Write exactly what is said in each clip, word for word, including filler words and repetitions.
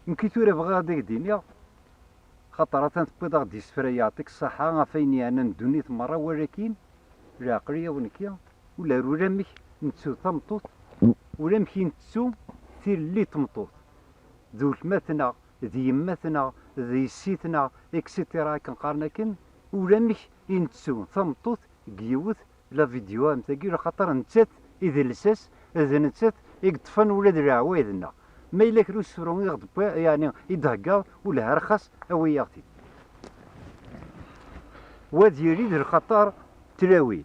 Nekki tura bɣiɣ ad ak-d-iniɣ, xaṭer atan tewwiḍ-aɣ-d isefra, yeɛṭik ṣṣaḥa, ɣef ayen yeɛnan ddunit merra, walakin leɛqel-iw nekki, ula ar ulamek nettu tameṭṭut, ulamek i nettu tilelli n tmeṭṭut, d weltma-tneɣ, d yemma-tneɣ, d yessi-tneɣ, et cetera, akken qqaren akken, ulamek i nettu tameṭṭut deg yiwet la vidéo am tagi, laxaṭer nettat i d lsas, d nettat i yeṭṭfen ula d leɛwayed-nneɣ. Ma yella kra usefru i ɣ-d-tewwiḍ, yeɛni i d-theggaḍ, ula ar xas awi-yaɣ-t-id. Wa ad yili d lxaṭer tlawin.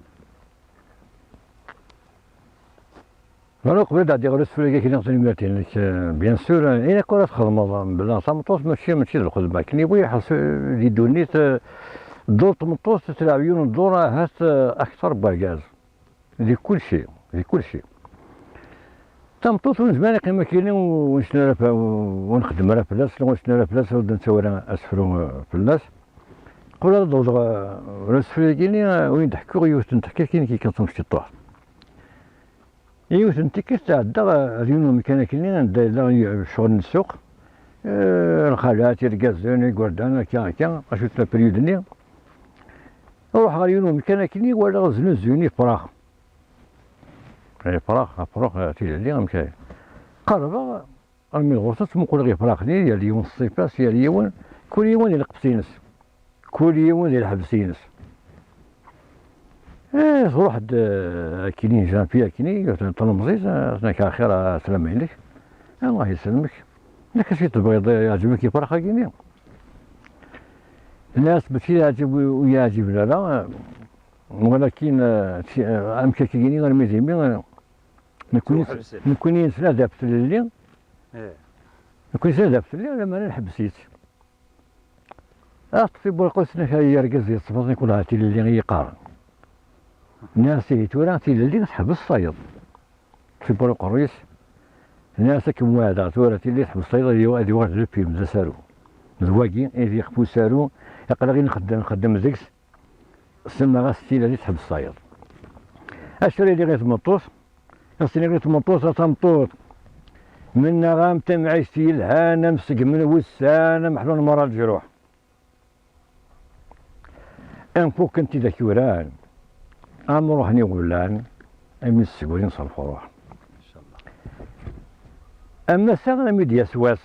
Voilà, qbel ad ɛeddiɣ ɣer usefru-agi, kniɣ tanemmirt-inek, euh, bien sûr, euh, ayen akk ara txedmeḍ, euh, mebla tameṭṭut, mačči, mačči d lxedma. Akken iwi ḥas, euh, di ddunit, euh, dduṛ n tmeṭṭut, tleɛɛeb yiwen n dduṛ, ahat, euh, akteṛ n wergaz. Di kulci, di kulci. Tameṭṭut ur nezmir ad neqqim akkenni, ur nesni ara f-, ur nxeddem ara fell-as, ur nesni ara fell-as, ur d-nettawi ara asefru, euh, fell-as. Qbel ad d-awḍeɣ, euh, ɣer usefru-agi-ni, euh, ur d-ḥkiɣ yiwet n teḥkayt kan, kan tamecṭuḥt. Yiwet n tikkelt tɛeddaɣ ar yiwen umkan akkenni anda yella ccɣel n ssuq, eh, lxalat, irgazen, igerdan, akka, akka, acu-tt la période-nni. Ruḥeɣ ɣer yiwen umkan akkenni, walaɣ znuzuyen ifrax. Ifrax, ifrax, eh, tilelli, amek ay. Qerrbeɣ, armi d ɣur-sen, ttmuquleɣ ifrax-nni, yal yiwen s ṣṣifa-s, yal yiwen, kul yiwen di lqefs-ines. Kul yiwen di lḥebs-ines. Eh, truḥ-d, eh, akkenni, Jean Pierre akkenni, tlemẓit, eh, tenna-k: "Axir, a slama-inek." "Allah yesselmek." "Nnek acu tebɣiḍ, eh, yeɛǧeb-ik yifrax-agi-nni?" Nniɣ-as: "Mačči yeɛǧeb, ur yeɛǧiben ara, eh, walakin, eh, ti-, eh, amek akka-agi-nni armi d imi, eh, nekkni, nekkni nettnadi ɣef tlelli, nekkni nettnadi ɣef tlelli, lamana nḥebbes-itt." Aṭṭef iburqus-nnek ay argaz yettfaẓen kul ɣer tilelli i yi-qqaren. Nniɣ-as: "Ihi tura tilelli teḥbes tayeḍ." Ṭṭef iburqus-is. Nniɣ-as: "Ad kem-weɛdeɣ tura tilelli teḥbes tayeḍ, ad yuɣ-, ad yuɣal d lfilm, d asaru." D wagi i d ixef usaru, aql-aɣ i nxeddem, nxeddem deg-s, semmaɣ-as tilelli teḥbes tayeḍ. Acu ara iliɣ i tmeṭṭut? As-iniɣ i tmeṭṭut: "A tameṭṭut, mennaɣ-am tamɛict yelhan, am segmen wussan, am ḥlun merra leǧruḥ. Am fukken tidak yuran, am ruḥen iɣeblan, am yessegrin s lefruḥ. Am ass-a, am i d-yas wass."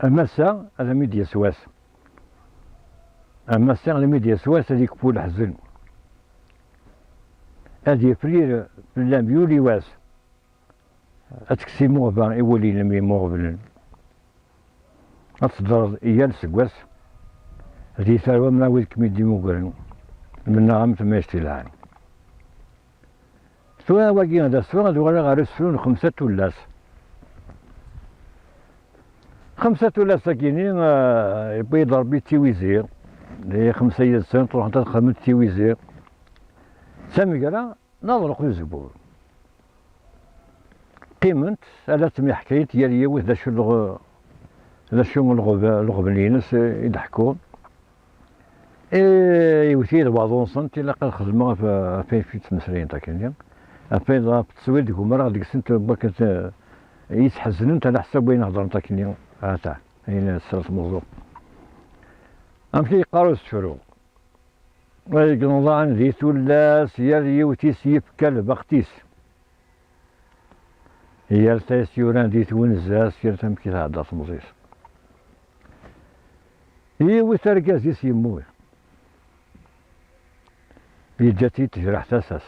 Am ass-a, ad am-id-yas wass. Am ass-a, ad am-id-yas wass, ad ikfu leḥzen. Ad yefrir fell-am yuli wass. Ad tekkes imuɣba i wul-inem imuɣeblen. Ad teddreḍ i yal seg wass, di tarwa mna wid kem-id-imugren, mennaɣ-am tamɛict ilhan. Tura wagi d asefru, ad uɣaleɣ ɣer usefru n xemsa tullas. Xemsa tullas-agi-ni, eh, yewwi-d Rebbi d tiwizi, di xemsa yid-sent ruḥent ad xedment tiwizi. D tamegra, naḍleq uzemmur. Qqiment, ala ttemyeḥkayent yal yiwet d acu lɣ-, d acu lɣeb-, lɣebn-ines i d-ḥkun. Eh, iwet-iyi-d waḍu-nsent, ilaq ad xedmeɣ ɣef, ɣef wayen i ttmeslayent akkenni. Ɣef wayen, ɣef tteswil deg umraɣ deg-sent, wakken, eh, i ttḥeznent, ala ḥsab wayen heddrent akkenni. Ata, ayen sra tmeẓẓuɣt. Amek i yeqqar usefru? Ay yenḍan di tullas, yal yiwet-is yefka lbext-is. Yal ta i s-yuran di twenza-s, yal ta amek i tɛedda temẓi-s. Yiwet argaz-is yemmut. Yeǧǧa-tt-id tejreḥ tasa-s.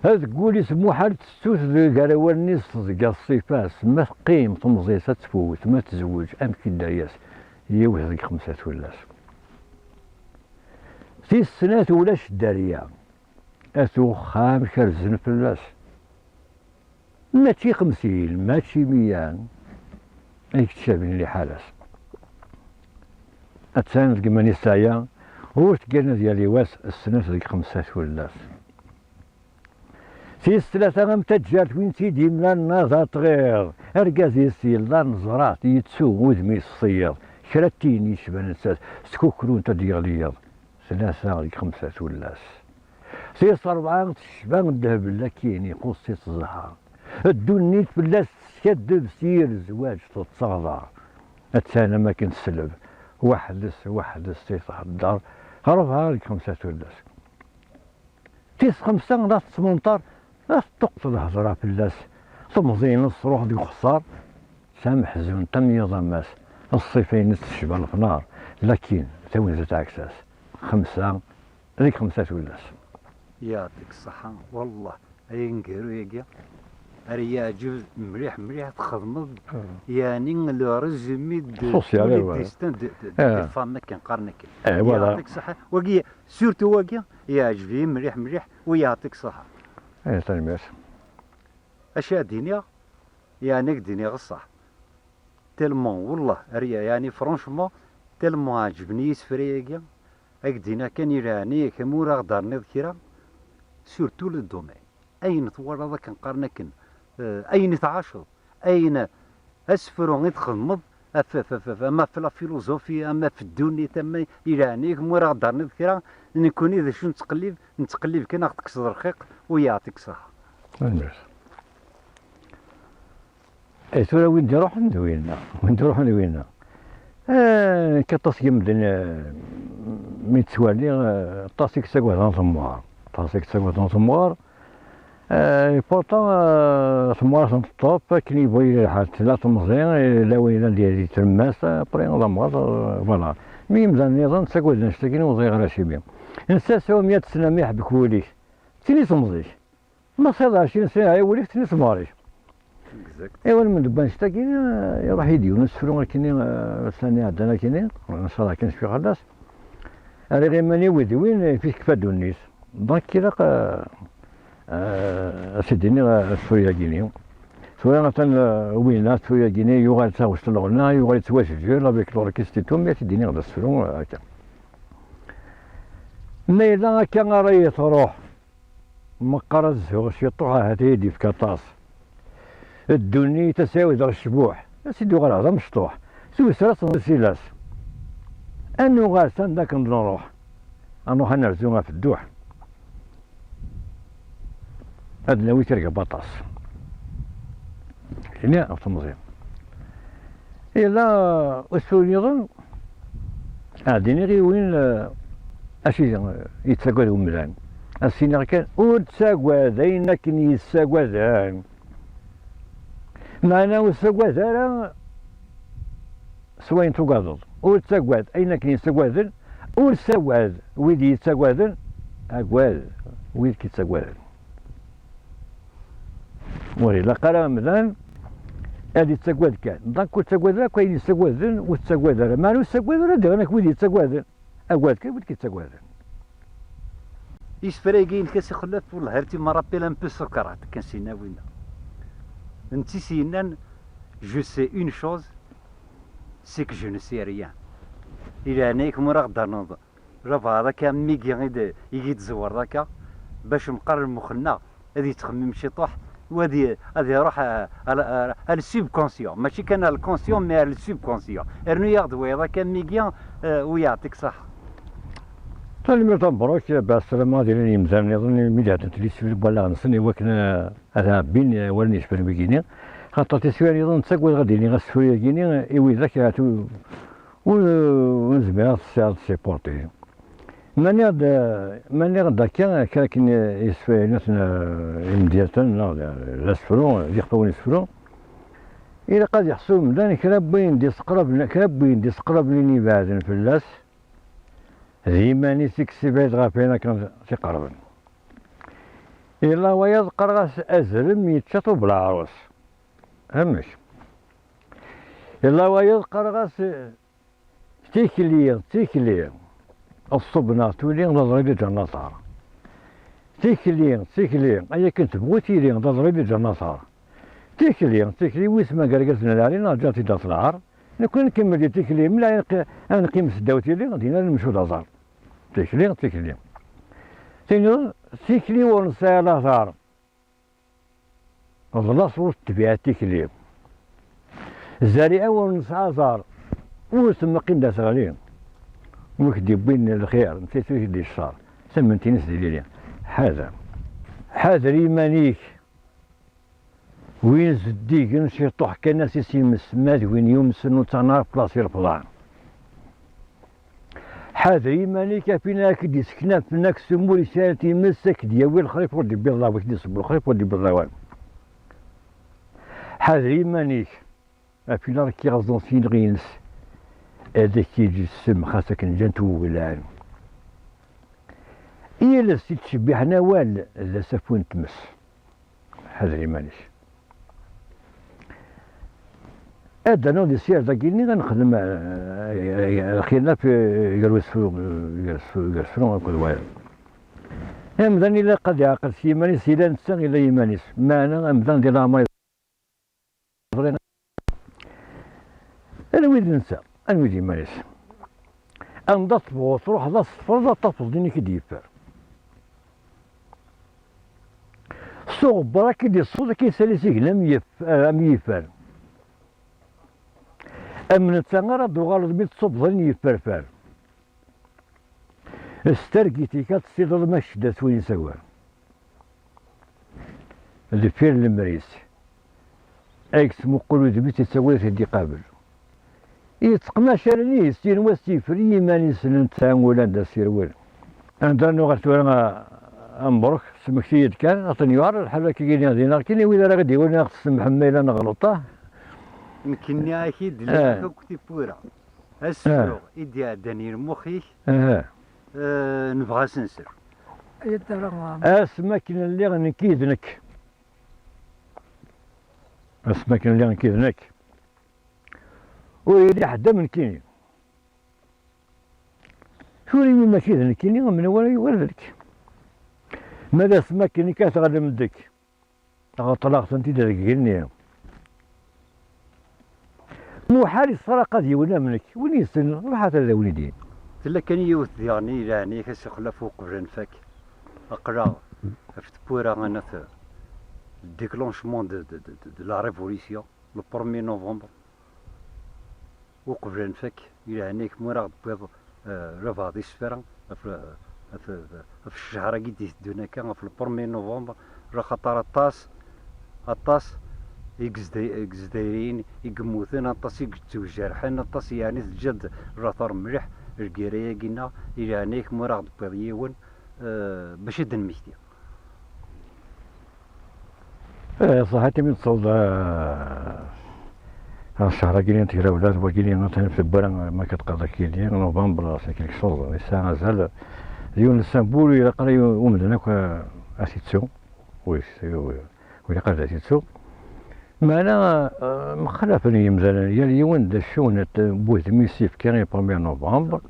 Ad deg wul-is muḥal tettut gar awalen-is teẓga ṣṣifa-s. Ma teqqim temẓi-s ad tfut, ma tezweǧ, amek i dderya-s? Yiwet deg xemsa tullas. Tis snat ulac dderya. At uxxam kerzen fell-as. Mačči xemsin, mačči meyya, ay yettcabin liḥala-s. Attan deg iman-is teɛya, ur teggan ad yali wass, snat deg xemsa tullas. Tis tlata am taǧǧalt win tt-id-yemlan naḍ aṭɣiḍ, argaz-is yella neẓra-t yettu udem-is ṣeyyeḍ, kra n tin yecban nettat, skukrunt ad d-yeɣli yiḍ, tlata deg xemsa tullas. Tis rebɛa tecba ddheb lakin ixuṣṣ-itt zzher. Ddunit fell-as Addeb s yir zzwaǧ tettaɣḍar. Attan am akken tesleb. Weḥd-s, weḥd-s i thedder. Rebɛa deg xemsa tullas. Tis xemsa la tettmenṭar, la teṭṭuqqet lhedra fell-as. Temẓi-ines truḥ deg uxeṣṣar. Tesɛa meḥzunt am yiḍ am ass. Ṣṣifa-ines tecba lefnar. Lakin, tawenza tɛekk-as. Xemsa deg xemsa tullas. Yeɛṭik ṣṣeḥḥa, wallah, ay aneggaru-agi, ara yeɛǧeb mliḥ, mliḥ txedmeḍ, yeɛni le résumé de tous les destins de, de, de femmes akken qqaren akken. Eh, voilà. Yeɛṭik ṣṣeḥḥa. Wagi, surtout wagi, yeɛǧeb-iyi mliḥ, mliḥ, u yeɛṭik ṣṣeḥḥa. Eh, tanemmirt. Acu ad d-iniɣ? Yeɛni ad d-iniɣ ṣṣeḥ. Tellement, wallah, ar ya-, yeɛni franchement, tellement ɛeǧben-iyi isefra-agi, ad k-d-iniɣ kan i leɛnaya-k, ma ur aɣ-d-terniḍ kra, surtout le domaine. Ayen twalaḍ akken qqaren akken, eh, ayen i tɛaceḍ, ayen asefru i txedmeḍ, af, af, af, af, ama ɣef la philosophie, ama ɣef ddunit, ama i leɛnaya-k, ma ur aɣ-d-terniḍ kra, nekkni d acu nettqellib, nettqellib kan ad ɣ-tekkseḍ lxiq, u yeɛṭik ṣṣeḥḥa. Tanemmirt. Eh, tura win d-iruḥen d winna, win d-iruḥen d winna. Eh, nekk aṭas n yemdanen, eh, mi ttwaliɣ, eh, aṭas i yettagaden temɣer, aṭas i yettagaden temɣer. Eh, et pourtant, eh, temɣer tenṭeṭṭef, akken yebɣu yili lḥal, tella temẓi, eh, la win yellan di, di tlemmast, eh, après, d amɣar, eh, voilà. Mi yemdanen nniḍen ttagaden annect-agi, ur ẓriɣ ara acimi. Netta s awmi ad tesnamiḥ deg wul-ik, d tin i temẓi-k. Ma tesɛiḍ ɛecrin sna, ay wul-ik, d tin i temɣer-ik. Exact. Iwa lmend n wannect-agi, eh, iruḥ-iyi-d yiwen usefru akkenni, eh, ussan iɛeddan akkenni, ncallah kan cfiɣ fell-as. Rriɣ iman-iw d win i fi tekfa ddunit. Donc ilaq, eh, eh, ad s-id-iniɣ, eh, asefru-agi-ni. Tura atan, eh, winna, asefru-agi-ni yuɣal d taɣect n lɣenna, yuɣal yettwaseǧǧel avec l'orchestre et tout, mi ad t-id-iniɣ d asefru, eh, akka. Ma yella akka ara yi-truḥ, meqqar ad zhuɣ ciṭuḥ, ahat ad yi-d-yefk aṭas. Ddunit ad s-ɛiwdeɣ ccbuḥ, ad s-id-uɣaleɣ d amecṭuḥ. Tewser ad tenḍis ilas. Ad nuɣal s anda akken d-nruḥ. Ad nruḥ ad nerzu ɣef dduḥ. Ad nawi tirga baṭas. Ini ɣef temẓi. Yella usefru nniḍen, ad d-iniɣ i win, eh, acu yettagad umdan. Ad s-iniɣ kan, ur ttagad ayen akken yessagaden. Meɛna ur ssagad ara s wayen tugadeḍ. Ur ttagad ayen akken yessagaden, ur ssagad wid yettagaden, agad wid k-yettagaden. Ur ilaq ara amdan ad yettagad kan. Donc ur ttagad ara akk ayen yessagaden, ur ttagad ara. Meɛna ur ssagad ara diɣen akk wid yettagaden. Agad kan wid k-yettagaden. Isefra-agi-inek a Si Xellaf, wellah ar ti me rappelle un peu Socrate, kan s-yenna winna. Netta i s-yennan, je sais une chose, c'est que je ne sais rien. I leɛnaya-k, ma ur aɣ-d-ternuḍ, labeɛḍ akka am wigi i d-, i yi-d-tzewreḍ akka, bac meqqar lmux-nneɣ ad yettxemmim ciṭuḥ, u ad i-, ad iruḥ a, a, a, a le subconscient, mačči kan a le conscient, mais a le subconscient. Rnu-yaɣ-d wayeḍ akka am wigi, eh, u yeɛṭik ṣaḥa. Tanemmirt a Mebruk, bɛed sslam ad ilin yimdanen nniḍen mi d-ɛeddant lisfil n wallaɣ-nsen i wakken, eh, ad ɛebbin, eh, awalen yecban wigini. Xaṭer tiswiɛin nniḍen ttagadeɣ ad d-iniɣ asefru-yagini i widak ahat ur, ur, ur nezmir ad s-, ad t-supporter. Ma nniɣ-d, ma nniɣ-d akka, kra akken isefra-ines n, eh, imedyaten, neɣ d, d asefru, d ixfawen isefru, ilaq ad iḥsu umdan kra n wayen d-isqerben, kra n wayen d-isqerben i ibeɛden fell-as, d iman-is i yessibɛid ɣef wayen akken t-iqerben. Yella wayeḍ qqareɣ-as azrem yečča-t ubelɛarus. Amek? Yella wayeḍ qqareɣ-as tikli, tikli, ṣṣubna tuli d aẓri di ǧernaṭar. Tikli, tikli, ay akken tebɣu tili d aẓri di ǧernaṭar. Tikli, tikli, wis ma gar irgazen n lɛali neɣ ǧǧan-t-id at lɛar. Nekkni nkemmel di tikli, mla ad neqq-, ad neqqim seddaw tili, dinna ad nemcu d aẓar. Tikli, tikli. Tiniḍ, tikli ur nesɛi later. D laṣel ur tetbiɛ tikli. Zzariɛa ur nesɛi aẓar, ur temmeqqin d ateɣli. Wi k-d-iwwin lxir, netta i k-d-yeccer, tamment-ines d ilili. Ḥader. Ḥader iman-ik. Win zeddigen ciṭuḥ kan as isimes, ma d win yumsen ur ttaɣen ara fell-as irefḍan. Ḥader iman-ik, a pina ak-d-isekna fennak s umur-is ara times, ak-d-yawi lexrif ur d-ibbiḍ lawan, ak-d-iṣebb lexrif ur d-ibbiḍ lawan. Ḥader iman-ik, a pina ar k-iɣeẓẓen s yinɣi-ines, ad ak-yeǧǧ ssem xas akken ǧǧan-t wuglan. Yal ass i ttcebbiḥen awal d asafu n tmes. Ḥader iman-ik. Ad d-rnuɣ di ssired-agi-nni ad nexdem, eh, eh, lxilaf, eh, gar usefru, gar usefru, gar usefru akked wayeḍ. Amdan ilaq ad iɛqel s yiman-is, ila netta, ila iman-is. Meɛna amdan di leɛmer yeẓri. Anwi d netta? Anwi d iman-is? Anda tebɣuḍ truḥeḍ ad teffreḍ, ad tafeḍ din i k-id-yeffer. S uɣebbar akka i d-iṣṣuḍ, akka isali s igenni am yif-, am yifer. Am netta ara d-tuɣaleḍ mi tettubḍ ayen yefferfer. S targit-ik ad tessileḍ ma kečč d at win isawal. Deffir lemri-s, ad yettmuqul udem-is, yettawal ad t-id-iqabel. Yettqmac allen-is, yenwa s yifri iman-is n netta ulan d asirwel. Anda nuɣal tura a, a Mbruk, smekti-yi-d kan, ad ten-yuɛer lḥal akka gini dinna, kini wid ara ɣ-d-iwin ad ɣ-tsemḥem ma yella neɣleṭ, ah? Nekkenni ak-id-lliɣ akk tiwwura. Asefru i d-iɛeddan i lmux-ik, eh, nebɣa ad s-nsel. Asmi akken lliɣ nekk yid-nek. Asmi akken lliɣ nekk yid-nek. Ur yelli ḥedd am nekkini. Tura imi mačči d nekkini, menwala yugar deg-k? Ma d asmi akken i k-tɣellem deg-k, ɣeṭleɣ-tent-id deg igenni. Muḥal iṣraq ad yiwen am nekk, win yessnen, ruḥ ad awen-idin. Tella kan yiwet diɣen i leɛnaya-k a Si Xlaf uqbel ad nfak. Aql-aɣ ɣef tewwura anat le déclenchement de, de, de, de, de la révolution, le premier novembre. Uqbel ad nfak, i leɛnaya-k ma ur aɣ-d-tewwiḍ, eh, rabeɛ d isefra ɣef, ɣef, ɣef ccehṛ-agi d-iteddun akka, ɣef le premier novembre, ala xaṭer aṭas, aṭas i yezda-, i yezdayriyen i yemmuten, aṭas i yettwajerḥen, aṭas yeɛni teǧǧa-d later mliḥ lgirra-agi-nneɣ, i leɛnaya-k ma ur aɣ-d-tewwiḍ yiwen, eh, bac ad d-nmekti. Eh, ṣaḥit imi d-tesleḍ, eh, ccehṛ-agi n tegrawla d wagi-nni, atan f tewwura, ma akka tqaḍ akk-agi, novembre, c'est quelque chose, yesɛa azal. D yiwen n ssambul, ilaq ara yu-, umdan akk, eh, ad t-ittu. Wi, wi, wi ilaq ad t-ittu. Meɛna, eh, mxalafen yimdanen, yal yiwen d acu n t-, n wudem i s-yefka i premier novembre.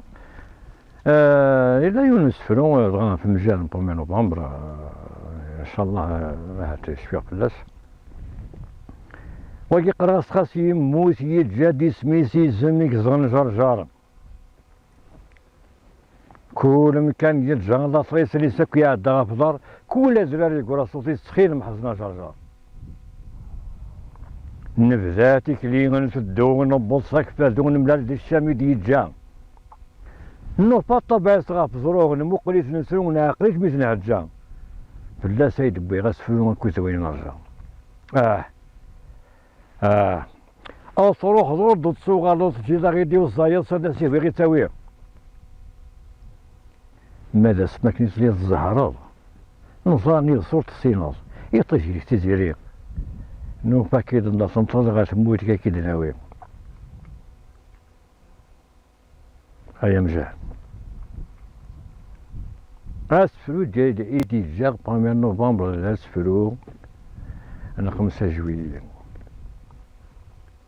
Eh, yella yiwen n usefru, eh, dɣa ɣef mjal n premier novembre, eh, ncallah, eh, ahat cfiɣ fell-as. Wagi qqreɣ-as xas yemmut, yeǧǧa-d isem-is, izem i yeẓran Ǧerǧer. Kul amkan yeǧǧa later-is, allen-is akk iɛedda ɣef uḍar, kul adrar yeggura ṣṣut-is, ttxil-m ḥzen a Ǧerǧer. Nebda tikli, nteddu, newweḍ s akfadu, nemlal di ccam i d-yeǧǧa. Nufa ṭṭabeɛ-is ɣef ẓrug, nmuqel-it, nettru, neɛqel-it mi t-nɛeǧǧa. Fell-as ay d-wwiɣ asefru akked wayen nerǧa. Ah! Ah! Ad truḥeḍ ur d-tettuɣaleḍ, teǧǧiḍ-aɣ-id i uẓayeḍ, s ad as-iwiɣ i ttawiɣ. Ma d asmi akken i telliḍ tzehreḍ, nẓar n iḍes ur tessineḍ, iṭij-ik tiziri. Nufa-k-id nnaṣenṭeḍ ɣer tmurt-ik ad k-id-nawi. Ay amjahed. Asefru d-, i d-, i d-yeǧǧa premier novembre d asefru n xemsa juillet.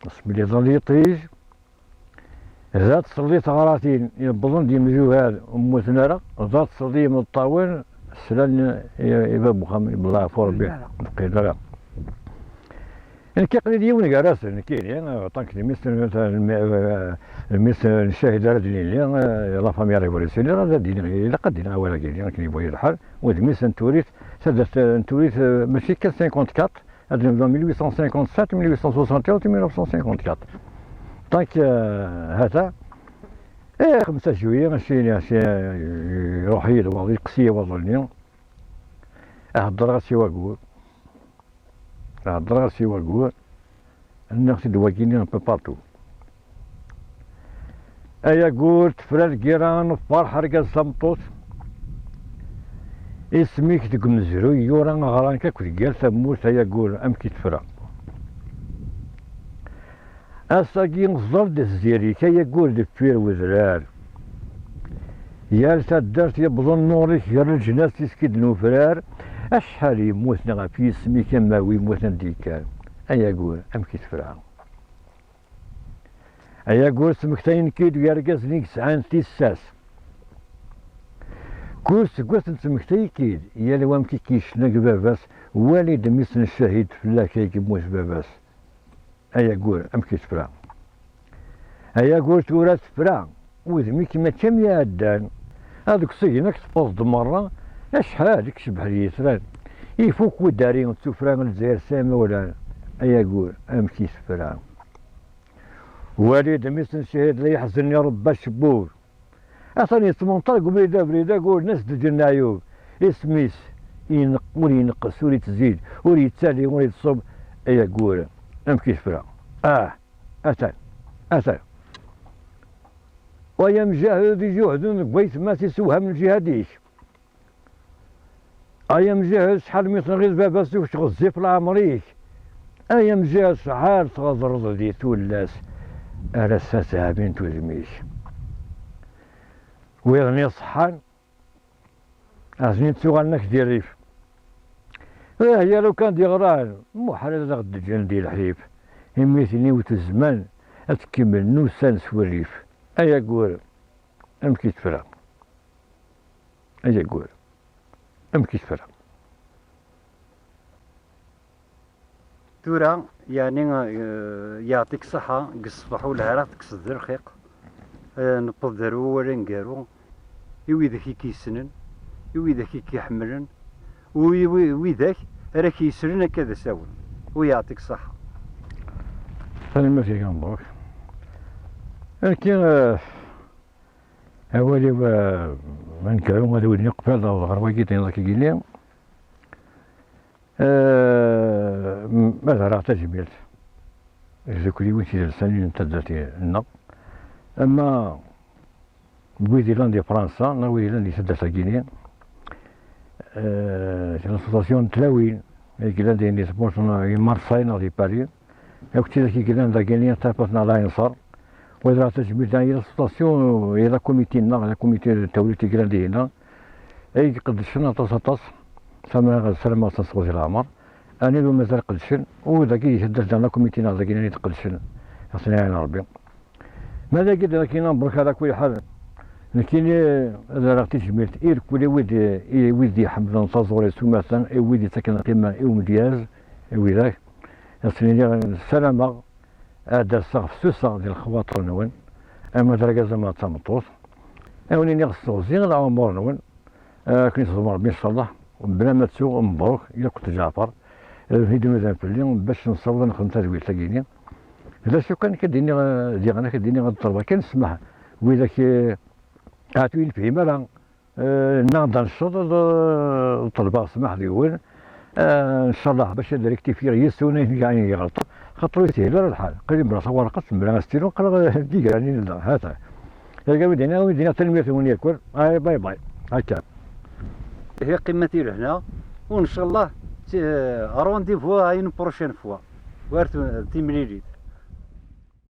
Asmi d-iḍal yiṭij, da tselli teɣratin yewwḍen-d yimjuhad ur mmuten ara, da tselli imeṭṭawen slan i, i bab uxxam, yebḍa ɣef Rebbi, ur qqilen ara. Nekk aql-i d yiwen gar-asen, nekkini, en tant que mmi-s n, mmi-s n ccahid ara d-nini, eh, la famille révolutionnaire, ad d-iniɣ, ilaq ad d-iniɣ awal-agi-nni, akken yebɣa lḥal, udem-is n Turit, taddart n Turit, eh, mačči kan cinquante-quatre, ad nebdu mille huit cent cinquante-sept, mille huit cent soixante et onze, mille neuf cent cinquante-quatre. Donc, eh, hata, eh, xemsa juillet, aci, aci, eh, iruḥ-iyi-d waḍ-, yeqqes-iyi waḍu-nni, heddreɣ-as i wayyur. Heddreɣ-as i wayyur, nniɣ-t-id wagini un peu partout. Ay ayyur, tefra lgira, nefferḥ argaz tameṭṭut. Isem-ik deg umezruy yura aɣran-k akk deg yal tamurt, ay ayyur, amek i tefra. Ass-agi ẓẓel-d zzir-ik, ay ayyur, deffir wedrar. Yal taddart yewweḍ nnuṛ-ik, gar leǧnas tiskid n ufrar. Acḥal yemmuten ɣef yisem-ik, am wi mmuten d-yekkan. Ay ayyur, amek i tefra. Ay ayyur, smektayen-k-id yergazen i yesɛan tissas. Kul seg wass nettmektay-ik-id, yal wa amek i k-yecna deg baba-s, wali-d mmi-s n ccahid fell-ak ay yemmut baba-s. Ay ayyur, amek i tefra. Ay ayyur, tura tefra, udem-ik mačči am iɛeddan. Ad deg usigna-k teffeẓ-d merra, acḥal i icebḥen yitran. Ifuk udari d tufra n Lezzayer s imawlan. Ay ayyur, amek i tefra. Wali-d mmi-s n ccahid la yeḥzen irebba acebbub. Atan yettmenṭar deg ubrid abrid ayyur-nnes d ǧenn Ɛyub. Isem-is ineqq ur ineqqes, ur ittzid, ur yettali, ur ittṣub. Ay ayyur, amek i tefra. Ah, atan, atan. Ay amjahed ijuhden deg waytma-s isewham lǧihad-ik. Ay amjahed, acḥal mi tenɣiḍ baba-s ur ɣezzif leɛmer-ik. Ay amjahed, acḥal tɣedreḍ di tullas, ar ass-a ttɛabint udem-ik. Wiḍen iṣeḥḥan, aten-in ttuɣalen-ak di rrif. Ih, ya lukan d-yeɣran, muḥal ad aɣ-d-ǧǧen di lḥif. Imi tiniwt zzman ad tkemmel nusan s wurrif. Ay ayyur, amek i tefra. Ay ayyur, amek i tefra. Tura, yeɛni, eh, yeɛṭik ṣṣeḥḥa, deg ṣṣbeḥ u lɛir ad tekkseḍ d lxiq, eh, newweḍ-d ar wawal aneggaru, i widak i k-yessnen, i widak i k-iḥemmlen, u i wi-, widak ara k-yesslen akka d asawen. U yeɛṭik ṣṣeḥḥa. Tanemmirt-ik a Mbruk. Nekki, eh, awal-iw, eh, aneggaru ad win iqbal ad ɣer wagi d ayen akka yili. Eh, m-, ad rreɣ tajmilt i tdukliwin tidelsanin n taddart-nneɣ. Ama wid yellan di Fransa, neɣ wid yellan di taddart-agi-nni, eh, l'association n tlawin, i yellan di, di tmurt n, di Marseille neɣ di Paris, akk d tidak i yellan dagini, tafat n Ala Inṣer. Wa d tajmilt, i l'association, i la comité-nneɣ, la comité n tawrit i yellan dihina, ay iqeddcen aṭas, aṭas, sama ssarameɣ ad sen-sɣew di leɛmer. Anid ur mazal qeddcen, u dagi i taddart-nneɣ, la comité-nneɣ dagini i d-qeddcen, ad ten-iɛin Rebbi. Ma dagi d akken mebṛuk ala kulli ḥal. Nekkini ad rreɣ tajmilt i lkul i wid, i wid iḥemmlen taẓuri s umata, i wid yettaken qqima i umedyaz, i widak. Ad sen-iniɣ ssarameɣ ad d-aseɣ fessuseɣ di lexwaṭer-nwen, ama d argaz ama d tameṭṭut. Ad wen-iniɣ sseɣziɣ leɛmur-nwen, akken i tẓemrem, incallah, bla ma ttuɣ, mebruk, yakk Ǧaɛfar, d wid inudan fell-i, bac nessaweḍ ad nexdem tadwilt-agi-nni. D acu kan, akka d-iniɣ, eh, diɣen akka d-iniɣ ad ṭṭelbeɣ kan ssmaḥ, widak, eh, ahat ur yi-nefhim ara, eh, nnaɣ-d anecceḍ, ad, eh, ṭelbeɣ ssmaḥ deg-wen, eh, incallah, bac ad rectifier yis-wen ayen, ayen i ɣelṭeɣ, xaṭer ur yeshil ara lḥal. Qrib bla tawarqet, bla astilu, qqleɣ, eh, d igerni nella, ha-t-a. Argaz, wi d-iniɣ, wi d-iniɣ, tanemmirt-nwen yakk. Ay, bye bye. Akka. Ihi qqimet i lehna, u ncallah, ti-, rendez-vous à une prochaine fois. War tu-, timlilit.